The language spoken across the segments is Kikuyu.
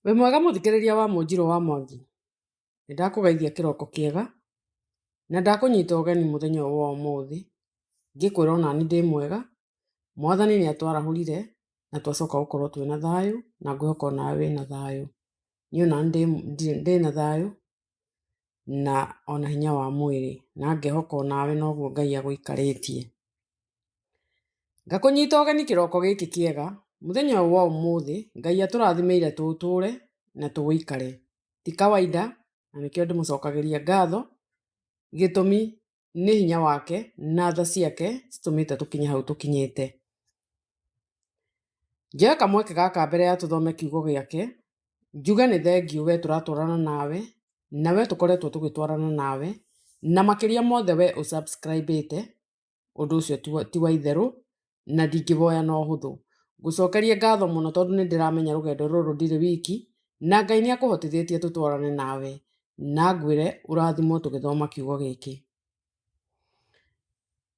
Wĩ mwega mũthikĩrĩria wa Mũnjirũ wa Mwangi? Nĩ ndakũgeithia kĩroko kĩega, na ndakũnyita ũgeni mũthenya ũyũ wa ũmũthĩ, ngĩkwĩra onani ndĩ mwega, Mwathani nĩ atwarahũrire na twacoka gũkorwo twĩna thayũ, na ngwĩhoka onawe wĩna thayũ. Niĩ onani ndĩna thayũ, na ona hinya wa mwĩrĩ, na ngehoka onawe noguo Ngai agũikarĩtie. Ngakũnyita ũgeni kĩroko gĩkĩ kĩega, mũthenya ũyũ wa ũmũthĩ, Ngai atũrathimĩire tũũtũre na tũũikare. Ti kawaida, na nĩkĩo ndĩmũcokagĩria ngatho, gĩtũmi nĩ hinya wake na tha ciake citũmĩte tũkinye hau tũkinyĩte. Njoe kamweke gaka mbere ya tũthome kiugo gĩake, njuge nĩ thengiũ we tũratwarana nawe, na we tũkoretwo tũgĩtwarana nawe, na makĩria mothe we ũ subscribe ĩte, ũndũ ũcio ti wa itherũ na ndingĩwoya na ũhũthũ. Ngũcokerie ngatho mũno tondũ nĩ ndĩramenya rũgendo rũrũ ndirĩ wiki, na Ngai nĩ akũhotithĩtie tũtwarane nawe, na ngwĩre ũrathimwo tũgĩthoma kiugo gĩkĩ.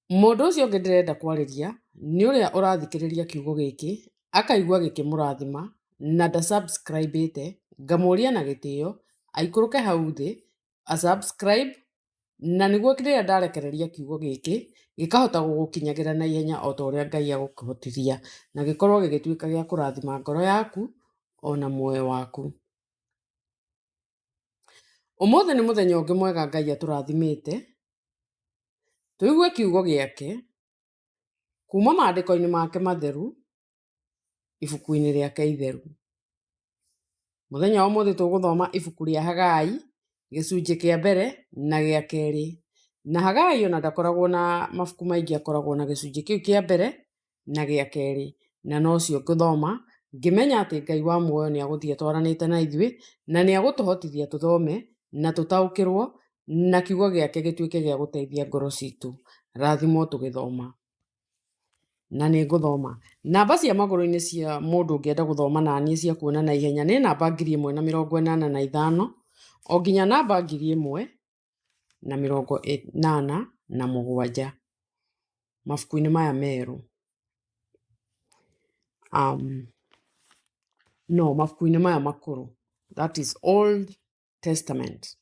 Mũndũ ũcio ũngĩ ndĩrenda kwarĩria nĩ ũrĩa ũrathikĩrĩria kiugo gĩkĩ, akaigua gĩkĩmũrathima na nda subscribe ĩte, ngamũria na gĩtĩo aikũrũke hau thĩ a subscribe na nĩguo rĩrĩa ndarekereria kiugo gĩkĩ gĩkahota gũgũkinyagĩra na ihenya o ta ũrĩa Ngai agũkĩhotithia, na gĩkorwo gĩgĩtuĩka gĩa kũrathima ngoro yaku ona muoyo waku. Ũmũthĩ nĩ mũthenya ũngĩ mwega Ngai atũrathimĩte, tũigue kiugo gĩake kuma maandĩko-inĩ make matheru, ibuku-inĩ rĩake itheru. Mũthenya wa ũmũthĩ tũgũthoma ibuku rĩa Hagai, gĩcunjĩ kĩa mbere na gĩa kerĩ. Na Hagai ona ndakoragwo na mabuku maingĩ, akoragwo na gĩcunjĩ kĩu kĩa mbere na gĩa kerĩ. Na nocio ngũthoma ngĩmenya atĩ Ngai wa muoyo nĩ agũthiĩ atwaranĩte na ithuĩ, na nĩ agũtũhotithia tũthome na tũtaũkĩrwo, na kiugo gĩake gĩtuĩke gĩa gũteithia ngoro citũ. Rathimwo tũgĩthoma. Na nĩ ngũthoma. Namba cia magũrũ-inĩ cia mũndũ ũngĩenda gũthoma na niĩ cia kuona na ihenya nĩ namba 1085 o nginya namba 1087 mabuku-inĩ maya merũ. No, mabuku-inĩ maya makũrũ, that is Old Testament.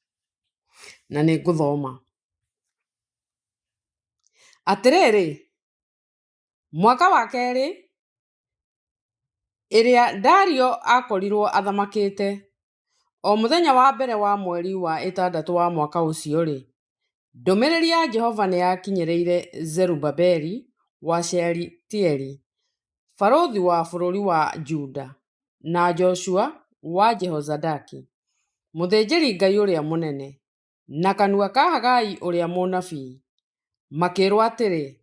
Na nĩ ngũthoma. Atĩrĩrĩ, mwaka wa kerĩ ĩrĩa Dario aakorirũo athamakĩte, o mũthenya wa mbere wa mweri wa ĩtandatũ wa mwaka ũcio-rĩ, ndũmĩrĩri ya Jehova nĩ yakinyĩrĩire Zerubabeli wa Shealitieli, barũthi wa bũrũri wa Juda, na Joshua wa Jehozadaki, mũthĩnjĩri-Ngai ũrĩa mũnene, na kanua ka Hagai ũrĩa mũnabii, makĩĩrwo atĩrĩ,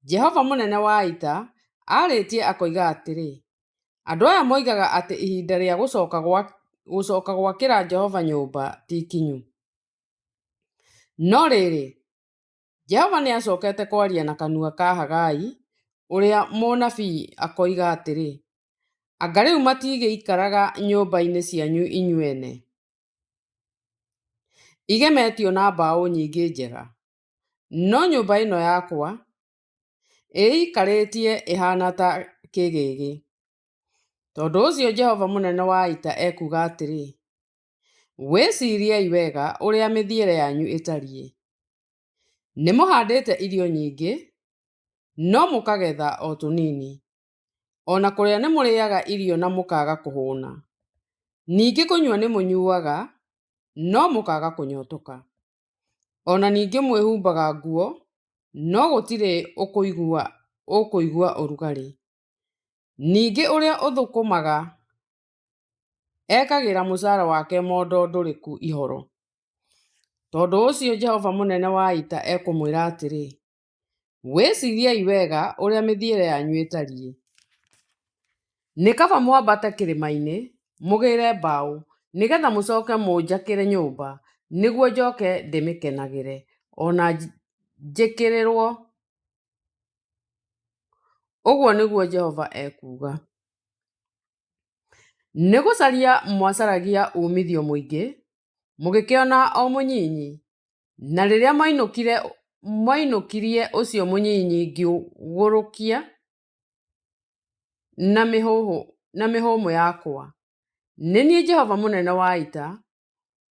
Jehova mũnene wa ita aarĩtie akoiga atĩrĩ, 'Andũ aya moigaga atĩ ihinda rĩa gũcoka gwakĩra Jehova nyũmba ti ikinyu. No rĩrĩ, Jehova nĩ acokete kwaria na kanua ka Hagai ũrĩa mũnabii akoiga atĩrĩ, 'Anga rĩu matigĩikaraga nyũmba-inĩ cianyu inyuĩ ene, igemetio na mbaũ nyingĩ njega? No nyũmba ĩno yakwa ĩĩikarĩtie ĩhaana ta kĩgĩgĩ. Tondũ ũcio Jehova mũnene wa ita ekuuga atĩrĩ, Wĩciriei wega ũrĩa mĩthiĩre yanyu ĩtariĩ. Nĩmũhandĩte irio nyingĩ, no mũkagetha o tũnini. O na kũrĩa nĩmũrĩaga irio na mũkaaga kũhũna. Ningĩ kũnyua nĩmũnyuaga, no mũkaaga kũnyotoka. O na ningĩ mwĩhumbaga nguo, no gũtirĩ ũkũigua ũrugarĩ. Ningĩ ũrĩa ũthũkũmaga ekagĩra mũcara wake mondo ndũrĩku ihoro. Tondũ ũcio Jehova mũnene wa ita ekũmwĩra atĩrĩ, Wĩciriei wega ũrĩa mĩthiĩre yanyu ĩtariĩ. Nĩ kaba mwambate kĩrĩma-inĩ mũgĩre mbaũ, nĩ getha mũcoke mũnjakĩre nyũmba, nĩguo njoke ndĩmĩkenagĩre, o na njĩkĩrĩrũo, ũguo nĩguo Jehova ekuuga. Nĩ gũcaria mwacaragia uumithio mũingĩ, mũgĩkĩona o mũnyinyi, na rĩrĩa mwainũkirie ũcio mũnyinyi ngĩũgũrũkia na mĩhũmũ yakwa. Nĩ niĩ Jehova mũnene wa ita,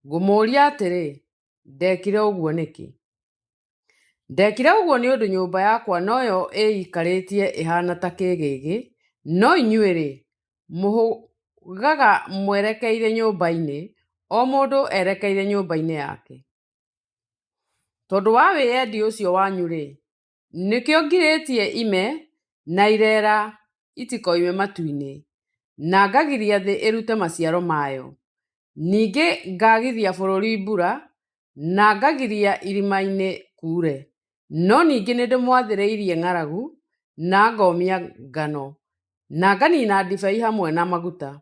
ngũmũũria atĩrĩ, Ndekire ũguo nĩkĩ? Ndekire ũguo nĩ ũndũ nyũmba yakwa noyo ĩĩikarĩtie ĩhaana ta kĩĩgĩgĩ, no inyuĩ-rĩ, mũhũgaga mwerekeire nyũmba-inĩ, o mũndũ erekeire nyũmba-inĩ yake. Tondũ wa wĩyendi ũcio wanyu-rĩ, nĩkĩo ngirĩtie ime na ireera itikoime matu-inĩ, na ngagiria thĩ ĩrute maciaro mayo. Ningĩ ngaagithia bũrũri mbura, na ngagiria irĩma-inĩ kuure. No ningĩ nĩndĩmwathĩrĩirie ng'aragu, na ngomia ngano, na nganina ndibei hamwe na maguta,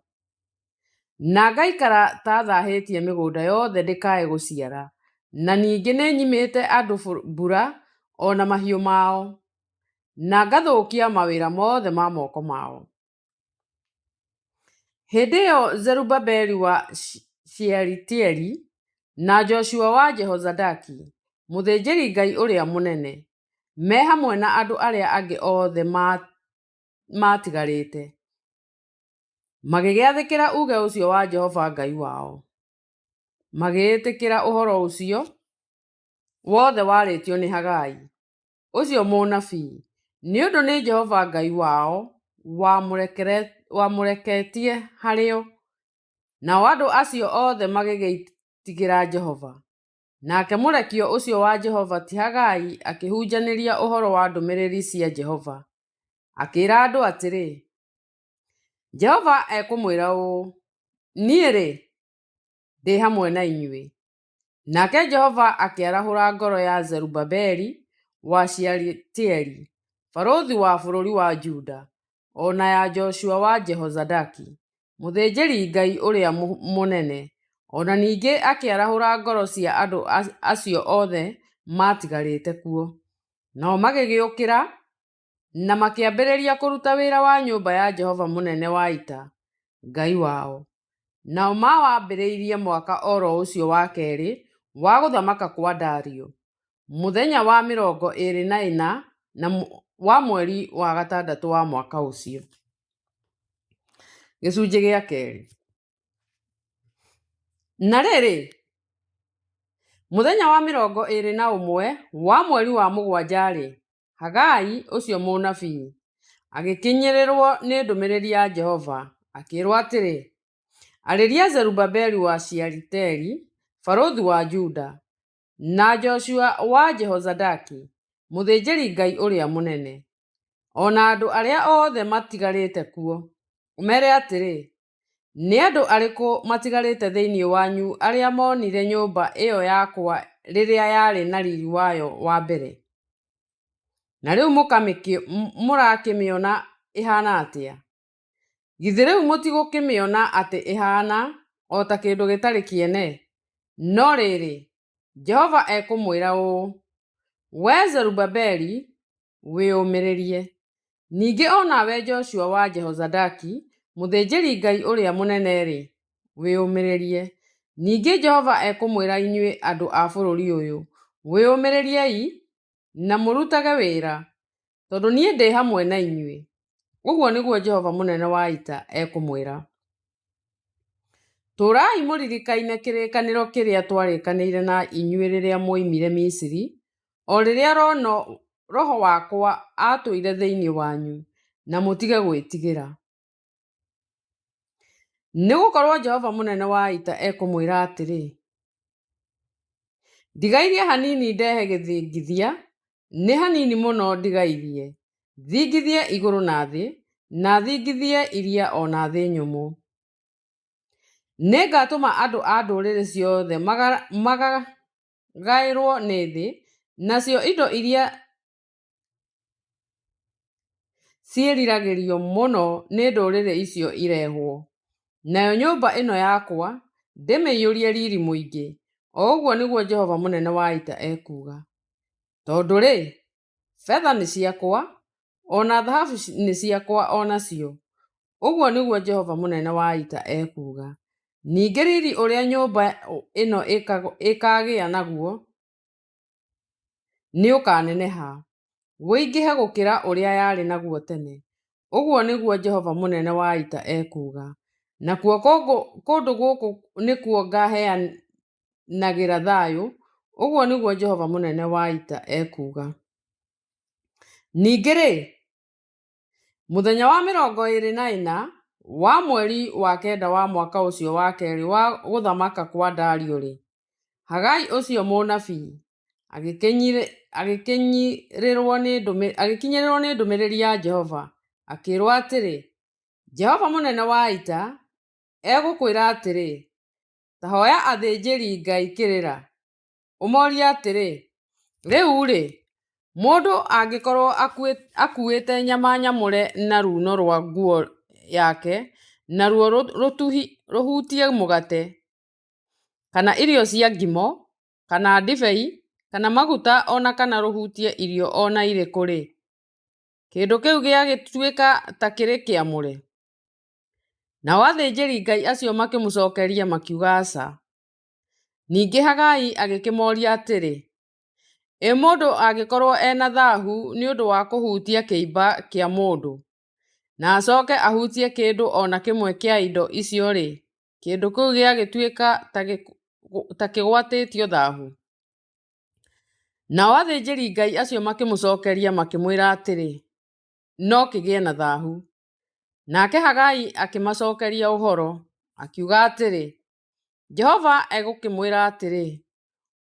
na ngaikara ta thahĩtie mĩgũnda yothe ndĩkae gũciara, na ningĩ nĩnyimĩte andũ mbura o na mahiũ mao, na ngathũkia mawĩra mothe ma moko mao. Hĩndĩ ĩyo Zerubabeli wa Shealitieli, na Joshua wa Jehozadaki, mũthĩnjĩri-Ngai ũrĩa mũnene, me hamwe na andũ arĩa angĩ othe maatigarĩte, magĩgĩathĩkĩra uuge ũcio wa Jehova Ngai wao, magĩĩtĩkĩra ũhoro ũcio wothe warĩtio nĩ Hagai, ũcio mũnabii, nĩ ũndũ nĩ Jehova Ngai wao wamũreketie harĩ o. Nao andũ acio othe magĩgĩĩtigĩra Jehova. Nake mũrekio ũcio wa Jehova ti Hagai akĩhunjanĩria ũhoro wa ndũmĩrĩri cia Jehova, akĩĩra andũ atĩrĩ, Jehova ekũmwĩra ũũ, Niĩ-rĩ, ndĩ hamwe na inyuĩ. Nake Jehova akĩarahũra ngoro ya Zerubabeli wa Shealitieli, barũthi wa bũrũri wa Juda, o na ya Joshua wa Jehozadaki, mũthĩnjĩri-Ngai ũrĩa mũnene, o na ningĩ akĩarahũra ngoro cia andũ acio othe maatigarĩte kuo. Nao magĩgĩũkĩra na makĩambĩrĩria kũruta wĩra wa nyũmba ya Jehova mũnene wa ita, Ngai wao. Nao mawambĩrĩirie mwaka o ro ũcio wa kerĩ wa gũthamaka kwa Dario, mũthenya wa 24 wa mweri wa gatandatũ wa mwaka ũcio. Gĩcunjĩ gĩa kerĩ. Na rĩrĩ, mũthenya wa 21 wa mweri wa mũgwanja-rĩ, Hagai ũcio mũnabii agĩkinyĩrĩrũo nĩ ndũmĩrĩri ya Jehova, akĩĩrũo atĩrĩ, Arĩria Zerubabeli wa Shealitieli, barũthi wa Juda, na Joshua wa Jehozadaki, mũthĩnjĩri-Ngai ũrĩa mũnene, o na andũ arĩa othe matigarĩte kuo, ũmeere atĩrĩ, Nĩ andũ arĩkũ matigarĩte thĩinĩ wanyu arĩa moonire nyũmba ĩyo yakwa rĩrĩa yarĩ na riri wayo wa mbere? Na rĩu mũrakĩmĩona ĩhaana atĩa? Githĩ rĩu mũtigũkĩmĩona atĩ ĩhaana o ta kĩndũ gĩtarĩ kĩene? No rĩrĩ, Jehova ekũmwĩra ũũ, 'Wee Zerubabeli, wĩyũmĩrĩrie. Ningĩ o nawe Joshua wa Jehozadaki, mũthĩnjĩri-Ngai ũrĩa mũnene-rĩ, wĩyũmĩrĩrie. Ningĩ Jehova ekũmwĩra inyuĩ andũ a bũrũri ũyũ, wĩyũmĩrĩriei na mũrutage wĩra, tondũ niĩ ndĩ hamwe na inyuĩ, ũguo nĩguo Jehova mũnene wa ita ekũmwĩra. Tũũrai mũririkaine kĩrĩkanĩro kĩrĩa twarĩkanĩire na inyuĩ rĩrĩa mwoimire Misiri, o rĩrĩa Roho wakwa aatũire thĩinĩ wanyu, na mũtige gwĩtigĩra. Nĩ gũkorũo Jehova mũnene wa ita ekũmwĩra atĩrĩ, Ndigairie hanini ndehe gĩthingithia, nĩ hanini mũno ndigairie, thingithie igũrũ na thĩ, na thingithie iria o na thĩ nyũmũ. Nĩngatũma andũ a ndũrĩrĩ ciothe magaĩrũo nĩ thĩ, nacio indo iria ciĩriragĩrio mũno nĩ ndũrĩrĩ icio irehwo, nayo nyũmba ĩno yakwa ndĩmĩiyũrie riri mũingĩ, o ũguo nĩguo Jehova mũnene wa ita ekuuga. Tondũ-rĩ, betha nĩ ciakwa, o na thahabu nĩ ciakwa o nacio, ũguo nĩguo Jehova mũnene wa ita ekuuga. Ningĩ riri ũrĩa nyũmba ĩno ĩkaagĩa naguo nĩũkaneneha, ũingĩhe gũkĩra ũrĩa yarĩ naguo tene, ũguo nĩguo Jehova mũnene wa ita ekuuga. Nakuo kũndũ gũkũ nĩkuo ngaheanagĩra thayũ, ũguo nĩguo Jehova Mũnene wa Ita ekuuga. Ningĩ-rĩ, mũthenya wa 24 wa mweri wa kenda wa mwaka ũcio wa kerĩ wa gũthamaka kwa Dario-rĩ, Hagai ũcio mũnabii agĩkinyĩrĩrũo nĩ ndũmĩrĩri ya Jehova, akĩĩrũo atĩrĩ, Jehova Mũnene wa Ita egũkwĩra atĩrĩ, Ta hoya athĩnjĩri-Ngai kĩrĩra, ũmorie atĩrĩ, Rĩu-rĩ, mũndũ angĩkorũo akuuĩte nyama nyamũre na ruuno rũa nguo yake, naruo rũhutie mũgate, kana irio cia ngimo, kana ndibei, kana maguta o na kana rũhutie irio o na irĩkũ-rĩ, kĩndũ kĩu gĩagĩtuĩka ta kĩrĩ kĩamũre? Nao athĩnjĩri-Ngai acio makĩmũcokeria makiuga, Aca. Ningĩ Hagai agĩkĩmoria atĩrĩ, Ĩ mũndũ angĩkorũo e na thahu nĩ ũndũ wa kũhutia kĩimba kĩa mũndũ, na acoke ahutie kĩndũ o na kĩmwe kĩa indo icio-rĩ, kĩndũ kĩu gĩagĩtuĩka ta kĩgwatĩtio thahu? Nao athĩnjĩri-Ngai acio makĩmũcokeria makĩmwĩra atĩrĩ, No kĩgĩe na thahu. Nake Hagai akĩmacokeria ũhoro, akiuga atĩrĩ, Jehova egũkĩmwĩra atĩrĩ,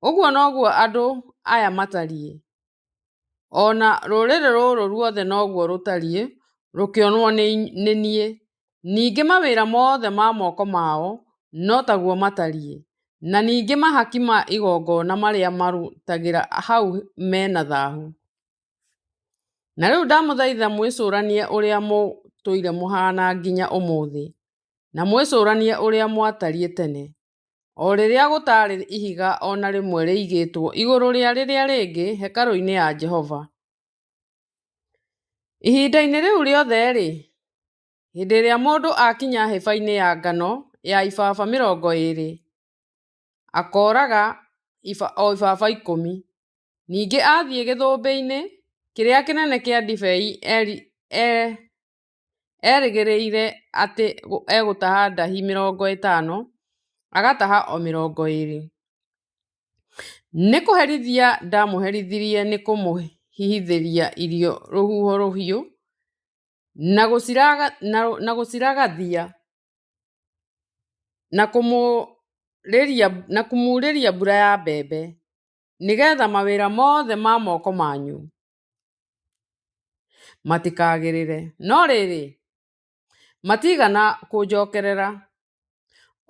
Ũguo noguo andũ aya matariĩ, o na rũrĩrĩ rũrũ ruothe noguo rũtariĩ rũkĩonwo nĩ niĩ, ningĩ mawĩra mothe ma moko mao no taguo matariĩ, na ningĩ mahaki ma igongona marĩa marutagĩra hau me na thahu. Na rĩu ndamũthaitha mwĩcũranie ũrĩa mũtũire mũhaana nginya ũmũthĩ, na mwĩcũranie ũrĩa mwatariĩ tene, o rĩrĩa gũtaarĩ ihiga o na rĩmwe rĩigĩtwo igũrũ rĩa rĩrĩa rĩngĩ hekarũ-inĩ ya Jehova. Ihinda-inĩ rĩu rĩothe-rĩ, hĩndĩ ĩrĩa mũndũ aakinya hĩba-inĩ ya ngano ya ibaba 20, akooraga o ibaba 10. Ningĩ aathiĩ gĩthũmbĩ-inĩ kĩrĩa kĩnene kĩa ndibei erĩgĩrĩire atĩ egũtaha ndahi 50, agataha o 20. Nĩ kũherithia ndamũherithirie nĩ kũmũhihithĩria irio rũhuho rũhiũ, na gũciragathia, na kũmuurĩria mbura ya mbembe, nĩ getha mawĩra mothe ma moko manyu matikagĩrĩre. No rĩrĩ, matiigana kũnjokerera,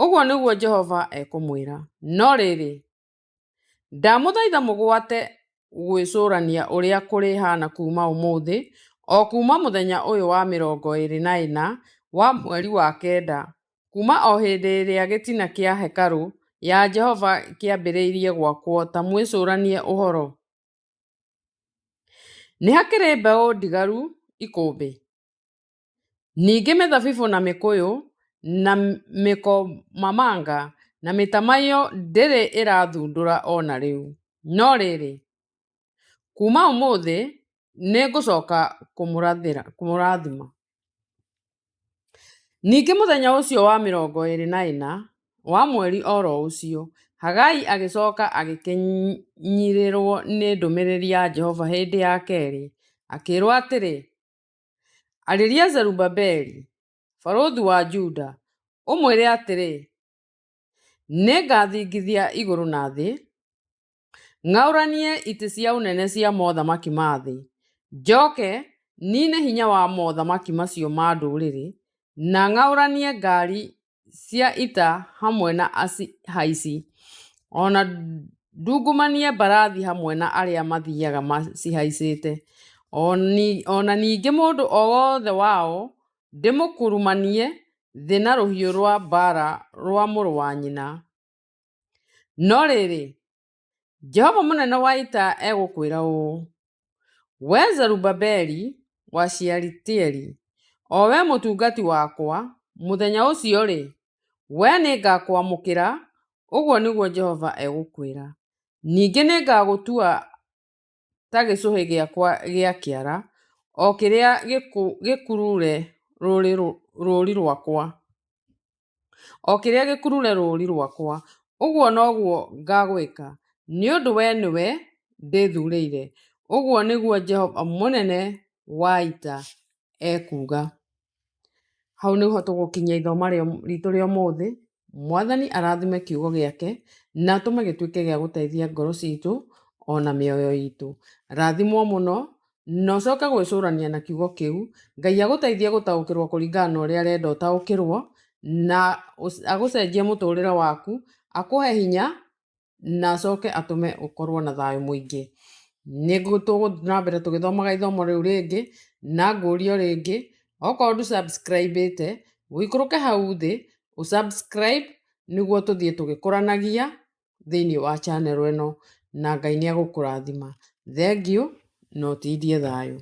ũguo nĩguo Jehova ekũmwĩra. No rĩrĩ, ndamũthaitha mũgwate gwĩcũrania ũrĩa kũrĩhaana kuuma ũmũthĩ, o kuuma mũthenya ũyũ wa 24 wa mweri wa kenda, kuuma o hĩndĩ ĩrĩa gĩtina kĩa hekarũ ya Jehova kĩambĩrĩirie gwakwo ta mwĩcũranie ũhoro. Nĩ hakĩrĩ mbeũ ndigaru ikũmbĩ? Ningĩ mĩthabibũ na mĩkũyũ na mĩkomamanga na mĩtamaiyũ ndĩrĩ ĩrathundũra o na rĩu. No rĩrĩ, kuuma ũmũthĩ nĩngũcoka kũmũrathima. Ningĩ mũthenya ũcio wa 24 wa mweri o ro ũcio, Hagai agĩcoka agĩkinyĩrĩrũo nĩ ndũmĩrĩri ya Jehova hĩndĩ ya kerĩ, akĩĩrũo atĩrĩ, Arĩria Zerubabeli, barũthi wa Juda, ũmwĩre atĩrĩ, Nĩngathingithia igũrũ na thĩ, ng'aũranie itĩ cia ũnene cia mothamaki ma thĩ, njoke niine hinya wa mothamaki macio ma ndũrĩrĩ, na ng'aũranie ngaari cia ita hamwe na acihaici, o na ndungumanie mbarathi hamwe na arĩa mathiaga macihaicĩte, o na ningĩ mũndũ o wothe wao ndĩmũkurumanie thĩ na rũhiũ rwa mbaara rwa mũrũ wa nyina. No rĩrĩ, Jehova mũnene wa ita egũkwĩra ũũ, Wee Zerubabeli wa Shealitieli, o wee mũtungati wakwa, mũthenya ũcio-rĩ, wee nĩngakwamũkĩra, ũguo nĩguo Jehova egũkwĩra. Ningĩ nĩngagũtua ta gĩcũhĩ gĩakwa gĩa kĩara, o kĩrĩa gĩkurure rũũri rwakwa. O kĩrĩa gĩkurure rũũri rwakwa, ũguo noguo ngagwĩka, nĩ ũndũ wee nĩwe ndĩthuurĩire, ũguo nĩguo Jehova mũnene wa ita ekuuga. Hau nĩho tũgũkinyia ithoma ritũ rĩa ũmũthĩ. Mwathani arathime kiugo gĩake na atũme gĩtuĩke gĩa gũteithia ngoro citũ ona mĩoyo itũ. Rathimwo mũno na ũcoke gwĩcũrania na kiugo kĩu. Ngai agũteithie gũtaũkĩrwo kũringana na ũrĩa arenda ũtaũkĩrwo, na agũcenjie mũtũrĩre waku, akũhe hinya na acoke atũme ũkorwo na thayũ mũingĩ. Nĩ tũgũthiĩ na mbere tũgĩthomaga ithomo rĩu rĩngĩ, na ngũrie o rĩngĩ, okorwo ndũ subscribe ĩte, ũikũrũke hau thĩ, ũ subscribe nĩguo tũthiĩ tũgĩkũranagia thĩinĩ wa channel ĩno, na Ngai nĩ egũkũrathima. Thengiũ na ũtindie thayũ.